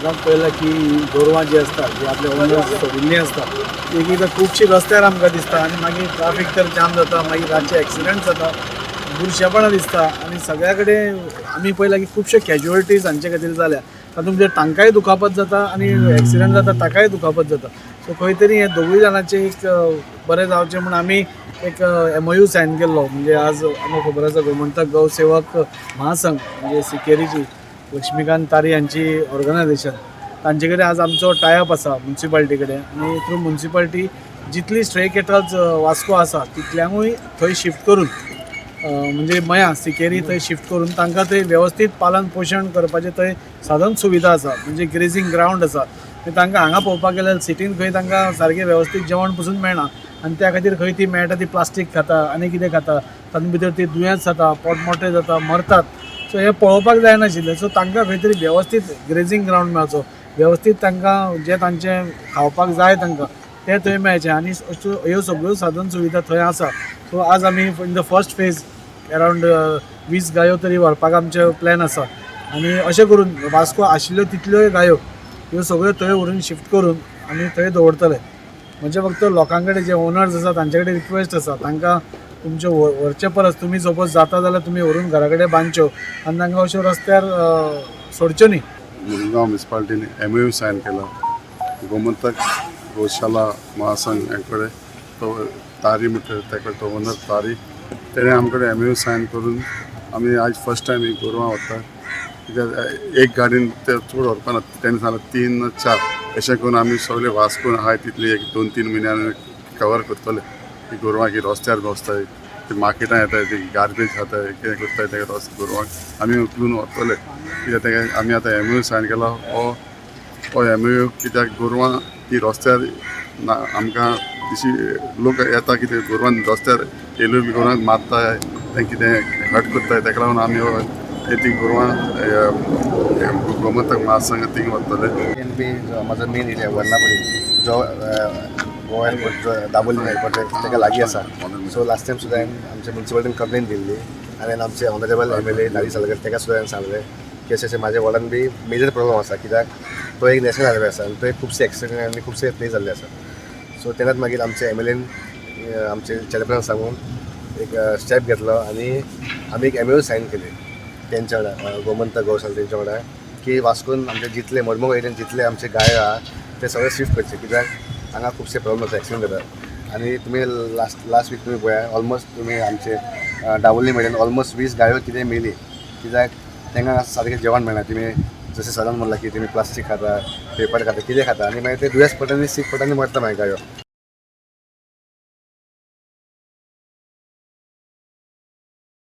सदांच पळयलां की गोरवां जी आसता, जी आपल्या ओनर्स सोडिल्लीं आसता, ती एक एकदां खुबशीं रस्त्यार आमकां दिसता आनी मागीर ट्राफीक तर जाम जाता, मागीर रातचे एक्सिडंट जाता, बुरशेपणां दिसता आनी सगळ्या कडेन आमी पळयलां की खुबशे कॅज्युअलिटीज हांचे खातीर जाल्या. तातूंत भितर तांकांय दुखापत जाता आनी एक्सिडंट जाता ताकाय दुखापत जाता. सो खंय तरी हें दोगूय जाणांचें एक बरें जावचें म्हूण आमी एक एमओयू सायन केल्लो. म्हणजे आज आमकां खबर आसा, गोमंतक गौसेवक महासंघ, म्हणजे सिकेरीची लक्ष्मीकांत तारी हांची ऑर्गनायझेशन, तांचे कडेन आज आमचो टायअप आसा मुन्सिपाल्टी कडेन आनी थ्रू मुन्सिपाल्टी जितली स्ट्रे कॅटल्स वास्को आसा तितल्यांकूय थंय शिफ्ट करून, म्हणजे मया सिकेरी थंय शिफ्ट करून तांकां थंय वेवस्थीत पालन पोशण करपाचें थंय साधन सुविधा आसा, म्हणजे ग्रेजींग ग्रावंड आसा. तांकां हांगा पळोवपाक गेल्यार सिटीन खंय तांकां सारकें वेवस्थीत जेवण पसून मेळना आनी त्या खातीर खंय ती मेळटा ती प्लास्टीक खाता आनी कितें खाता, तातूंत भितर ती दुयेंस जाता, पोट मोठें जाता, मरतात. सो हें पळोवपाक जायनाशिल्लें. सो तांकां खंय तरी वेवस्थीत ग्रेजींग ग्रावंड मेळचो, वेवस्थीत तांकां जें तांचें खावपाक जाय तांकां तें थंय मेळचें आनी अश्यो ह्यो सगळ्यो साधन सुविधा थंय आसा. सो आज आमी in the first phase around 20 गायो तरी व्हरपाक आमचें प्लॅन आसा आनी अशें करून वास्को आशिल्ल्यो तितल्योय गायो ह्यो सगळ्यो थंय व्हरून शिफ्ट करून आमी थंय दवरतले. म्हणजे फक्त लोकां कडेन, जे ओनर्स आसा तांचे कडेन रिक्वेस्ट आसा, तांकां तुमच्यो व्हरचे परस तुमी सपोज जाता जाल्यार तुमी व्हरून घरा कडेन बांदच्यो आनी तांकां अश्यो रस्त्यार सोडच्यो न्ही. मुरगांव म्युनिसिपालिटीने एमओयू सायन केला गोमंतक गोशाला महासंघ हेकडे. तो तारी म्हणटा तेका, तो ओनर तारी, तेणें आमकडे एमओयू सायन करून आमी आज फर्स्ट टायम ही गोरवां व्हरता, कित्याक एक गाडीन ते चड व्हरपाना. तेणें सांगलें तीन चार, अशें करून आमी सगळे वास्कोन आहाय तितली एक 2-3 म्हयन्यान कवर करतले ती गोरवां की रस्त्यार बसताय, ती मार्केटान येताय, ती गार्बेज खाताय, कितें करताय. तेका रस्त गोरवांक आमी उखलून व्हरतले, कित्याक तेका आमी आतां एमओयू सायन केला. हो हो एमओयू कित्याक गोरवां ती रस्त्यार ना आमकां दिशी लोक येता, कितें गोरवां रस्त्यार येयल्यो बी गोरवांक मारताय, तें कितें हर्ट करताय. तेका लागून आमी हो ती गोरवां गोमंतक महासंघ थिंग व्हरतले. एन बी जो म्हजो मेन एरिया वर्णापडी, जो गोवा एअरपोर्ट, जो दाबोली एअरपोर्ट ताका लागीं आसा. सो लास्ट टायम सुद्दां हांवें आमच्या मुन्सिपालिटीन कंप्लेन दिल्ली आनी आमचे ऑनरेबल एमएलए तारी सालकर ताका सुद्दां हांवें सांगलें की अशें अशें म्हाज्या वॉर्डान बी मेजर प्रॉब्लम आसा, कित्याक तो एक नॅशनल हायवे आसा आनी थंय खुबशे एक्सिडंट आनी खुबशे प्लेस जाल्ले आसा. सो तेन्नाच मागीर आमचे एमएलएन आमचे चेअरमॅनाक सांगून एक स्टेप घेतलो आनी आमी एक एमओयू सायन केली तेंच्या वांगडा, गोमंत गोशाला तेंच्या वांगडा, की वास्कोन आमचे जितले मरमूग एरियन जितले आमचे गाय आहा ते सगळे शिफ्ट करचे, कित्याक हांगा खुबशे प्रॉब्लम आसा, एक्सिडंट जाता. आनी तुमी लास्ट लास्ट वीक तुमी पळया, ऑलमोस्ट तुमी आमचे दाबोली मेरेन ऑलमोस्ट 20 गायो कितें मेली, कित्याक तांकां सारकें जेवण मेळना. तुमी जशें सरान म्हणलां की तुमी प्लास्टीक खाता, पेपर खाता, कितें खाता आनी मागीर ते दुयेंस पडटा आनी सीक पडटा आनी मरता मागीर गायो.